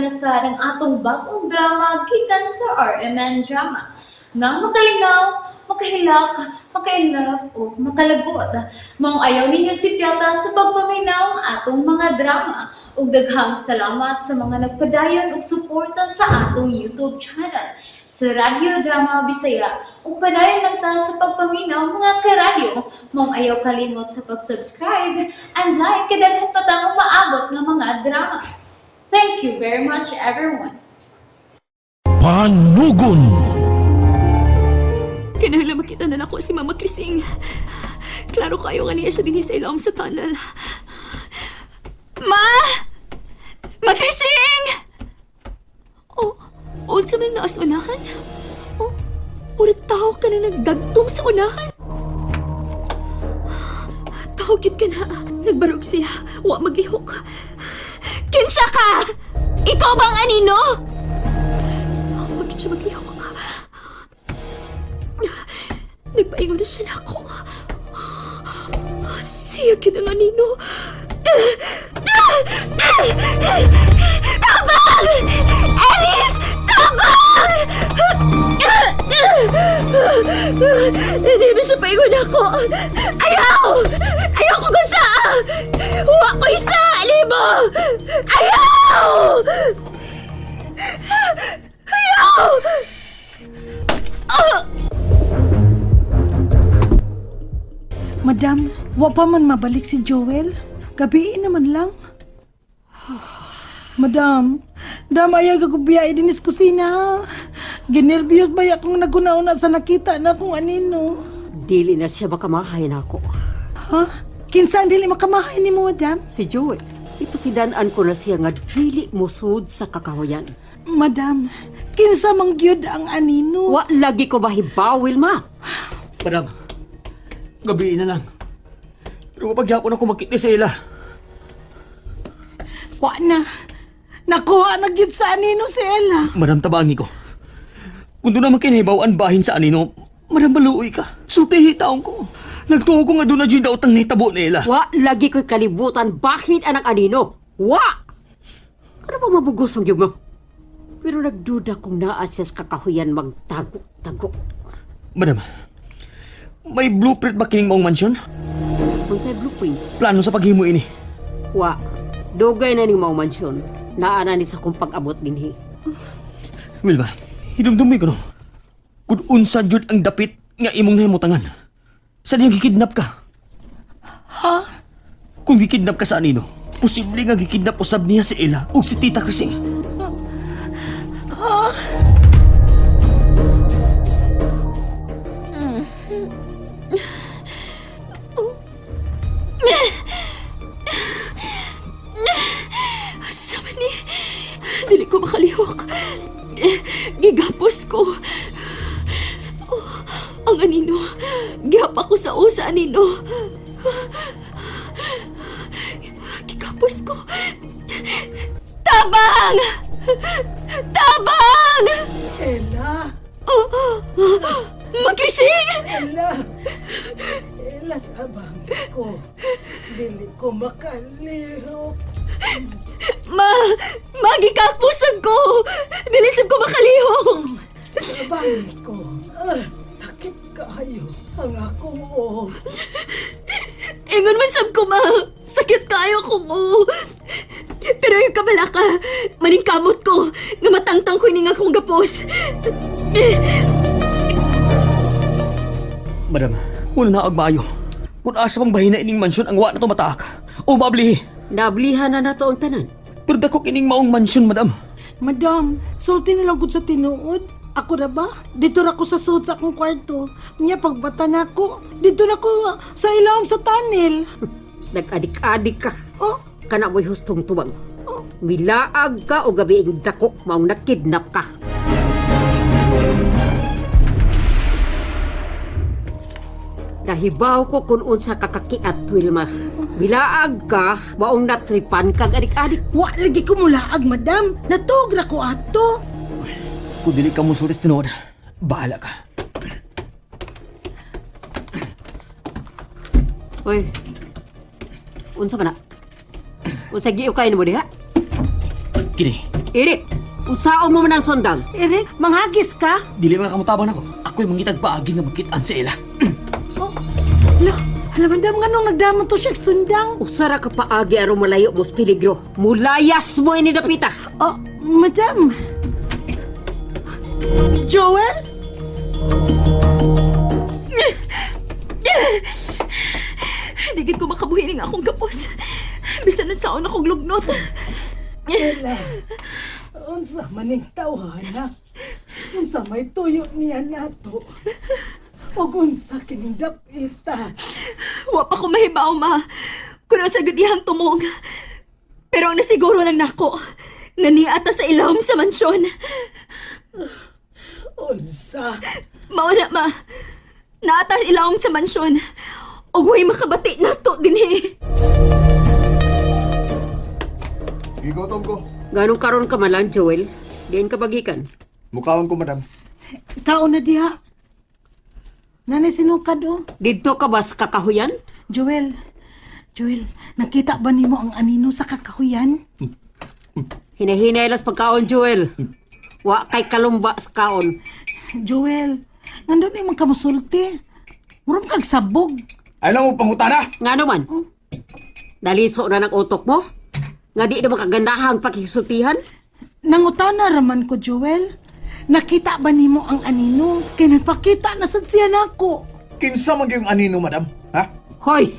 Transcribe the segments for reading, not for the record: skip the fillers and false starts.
na sa ang atong bagong drama gikan sa RMN Drama. Nga makalingaw, makahilak, makainlove o makalagot. Maong ayaw ninyo sipyata sa pagpaminaw ang atong mga drama. Ug daghang salamat sa mga nagpadayon og suporta sa atong YouTube channel sa Radyo Drama Bisaya. Ug padayon lang ta sa pagpaminaw, mga karadyo. Maong ayaw kalimot sa pag-subscribe and like kay daghan pa tang umaabot nga mga drama. Thank you very much, everyone. Panugon. Kinahanglan makita na nako si Mama Krising. Klaro kayo nga niya siya dinhi sa ilawom sa tunnel. Ma! Makrising! Oh, unsa man naas unahan? Oh, murag tao ka na nagdagtom sa unahan. Tao gyud ka na. Nagbarog siya. Wa maglihok. Kinsa ka? Ikaw bang anino? Oh, wag siya maglihok. Nagpaingon na siya na ako. Siya gyud ang anino. Tabang! Eric! Tabang! Hindi na siya paingon ako. Ayaw! Ayaw ko gusa! Huwa ko isa! Libo! Ayaw! Ayaw! Ah! Madam, wa pa man mabalik si Joel. Gabiin naman lang. Madam, dam ayaw ka kubiyae din sa kusina. Ha? Ginerbyos ba akong naguna-una sa nakita na kung anino? Dili na siya makamahay na ako. Ha? Kinsa ang dili makamahay ni mo, madam? Si Joey, ipasidan-an ko na siya nga dili musud sa kakahuyan. Madam, kinsa mang gyud ang anino? Wa lagi ko mahibaw, Wilma. Madam, gabi na lang. Pero mapagyapon ako magkiti sa ila. Wa na. Nakuha na gyud sa anino si Ella. Madam, tabangi ko. Kung doon naman kinahibaw ang bahin sa anino, madam, maluoy ka. Sultihi taong ko. Nagtuo ko nga doon na yung daotang nahitabo ni ila. Wa lagi ko'y kalibutan bakit anang anino. Wa! Ano ba mabugos ang mo? Pero nagduda kung naa siya sa kakahuyan magtago-tago. Madam, may blueprint ba kining maong mansyon? Unsay blueprint? Plano sa paghimo ini. Wa. Dugay na ning mao mansyon. Naa na ni sa kong pag-abot dinhi. Wilma, hidumdumi ko no. Kung unsa jud ang dapit nga imong nahimutangan. Sa diyang gikidnap ka. Ha? Kung gikidnap ka sa anino, posible nga gikidnap usab niya si Ella o si Tita Krising. Asa man ni? Dili ko makalihok. Gigapos ko. Oh, ang anino. Gihap ako sa usa anino. Gigapos ko. Tabang! Tabang! Ella, Oh, Magkrising! Ella. Ella, tabang ko. Dili ko makalihok. Ma! Magikapos ko! Dili sab ko makalihok! Tabang ko. Ah, sakit kaayo ang akong ulo. Ingon man sab ko, ma. Sakit kayo kung oo. Pero yung kabala ka, maningkamot ko, nga matangtang ko ini nga akong gapos. Madam, wala na agmayo. Kung asa pang bahina ining mansyon ang wa na to mataak. O maablihi. Nablihan na nato ang tanan. Pero dako kining maong mansyon, madam. Madam, sulti na lang gud sa tinuod. Ako na ba? Dito na ko sa suot sa akong kwarto. Nya pagbata na ko, dito na ko sa ilawom sa tunnel. Nag-adik-adik ka. Oh, Kana mo'y hustong tuwag. Milaag ka o gabiing dako maong nakidnap ka. Nahibaw ko kung unsa ka kakiat, Wilma. Milaag ka, maong natripan kag adik-adik. wa lagi ko mulaag, madam. Natuog na ko ato. Kung dili ka musulti sa tinuod, bahala ka. Uy, unsa man na? Unsa giukay nimo diha? Kini, Eric, unsaon mo man ang sundang? Eric, manghagis ka? Dili man kamutabang nako. Ako'y mangitag paagi nga magkitaan sa ila. Oh, hala, hala, madam, nga nung nagdamon to siya sundang. Usara ka paagi aron malayo mo sa peligro. Mulayas mo ini dapita. Oh, madam. Joel? Di gid ko makabuhi ning akong gapos. Bisan unsaon akong lugnot. Ella, unsa maning tawhana? Unsa may tuyo niya nato? Ug unsa kining dapita? Wa pa ko mahibaw, ma. Kuno sa gud iyang tumong. Pero ang nasiguro lang nako, nga niata sa ilawom sa mansyon. Unsa? Mao na, ma. Naata sa ilawom sa mansyon. Ug way makabati nato dinhi. Gigutom ko. Ganong karon ka man lang, Joel? Diin ka bagikan. Mukaon ko, madam. Kaon na diha. Nanay sinukad oh. Didto ka ba sa kakahuyan? Joel, Joel, nakita ba nimo ang anino sa kakahuyan? Hinahinay las pagkaon, Joel. Wa kay kalumba sa kaon. Joel, ngandun ni man kamusulti. Murag kag sabog. Ay lang mo pangutana. Nga naman. Naliso na ng utok mo? Nga di na makagandahang pakisultihan? Nangutana raman ko, Joel. Nakita ba nimo ang anino? Kay nagpakita na sad siya nako. Kinsa man yung anino, madam? Ha? Hoy!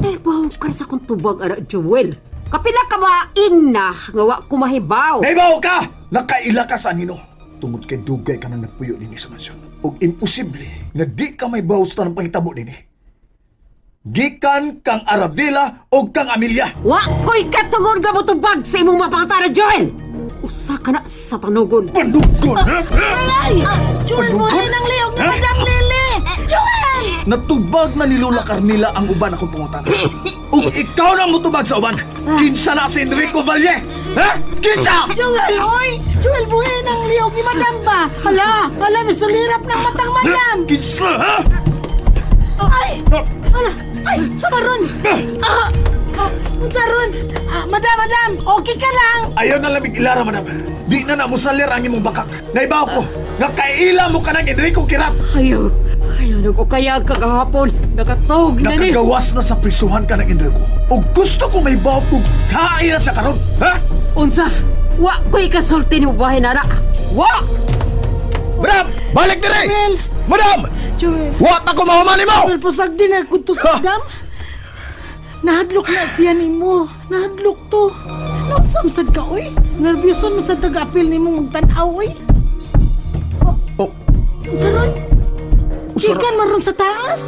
Eh, bawo ka sa kong tubag, ara, Joel. Kapila ka ba ina nga wa ko mahibaw? Naibaw ka! Nakaila ka sa anino. Tungod kay dugay ka nang nagpuyo dinhi sa mansyon. Og imposible nga di ka may bawas ng pangitabo dinhi. Gikan kang Aravilla og kang Amelia. Wa ko'y katungod nga motubag sa imong mapangtara, Joel! Usa ka na sa panugon. Panugon, ha? Ay! Joel, mo na ng liog ni Madam Lily! Joel! Natubag na ni Lola Carmila ang uban akong pangutana. Ug ikaw na mutubag sa uban. Kinsa na si Enrico Valle? Ha? Kinsa? Joel, oy! Joel, buhay ng liog ni Madam ba? Hala, hala, may sulirap ng matang Madam! Kinsa, ha? Ay! Hala, ay, sumaron! Ah, ah, unsa ron? Ah, madam, madam, okay ka lang! Ayaw na lamig ilara, madam. Di na na musalir ang imong bakak. Naibaw ko, nga kaila mo ka ng Enrico Kirat. Ayaw, ayaw nag-ukayag kagahapon. Nakatog na ni. Nakagawas na sa prisuhan ka ng Enrico. O gusto ko may baw kung kaila siya karon. Ha? Unsa? Wa ko'y kasulti ni bahay na Wa! Madam! Balik dire! Joel! Madam! Joel, Wa ta ko mahuman nimo! Joel, pusag din na kutos, Ha? madam. Nahadlok na siya nimo. Nahadlok to. Naunsamsad ka, oy. Nervyoson mo sa taga-apil nimo magtan-aw, oy. Oh, Unsa ron? Unsa ron? Gikan man ron sa taas.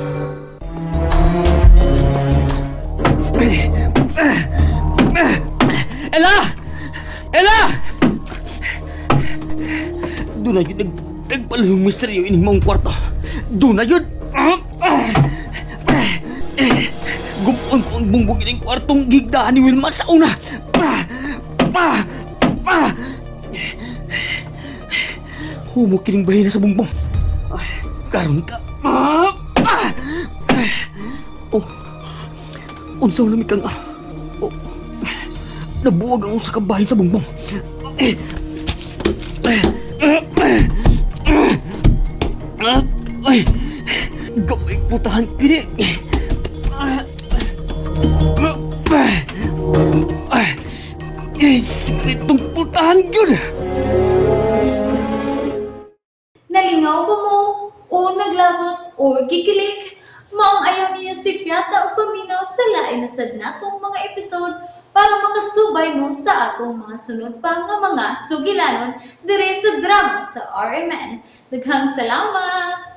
Ella! Ella! Doon na yun, nagpalahong misteryo ining mong kwarto. Doon na yun! Gupon ko ang bungbong ining kwartong gigdahan ni Wilma sa una. Pa! Pa! Humo kining bahay na sa bungbong. Ay, karon ka. Oh, unsaw lamig kang ah. Oh, nabuwag ang usa ka bahin sa bungbong. Ay, gamay putahan kini. Ay, sikretong putahan yun. Nalingaw ba mo? O naglagot o gikilig? Maong ayaw niyo si Piata o paminaw sa lain na sad natong mga episode para makasubay mo sa atong mga sunod pa nga mga sugilanon dire sa drama sa RMN. Daghang salamat!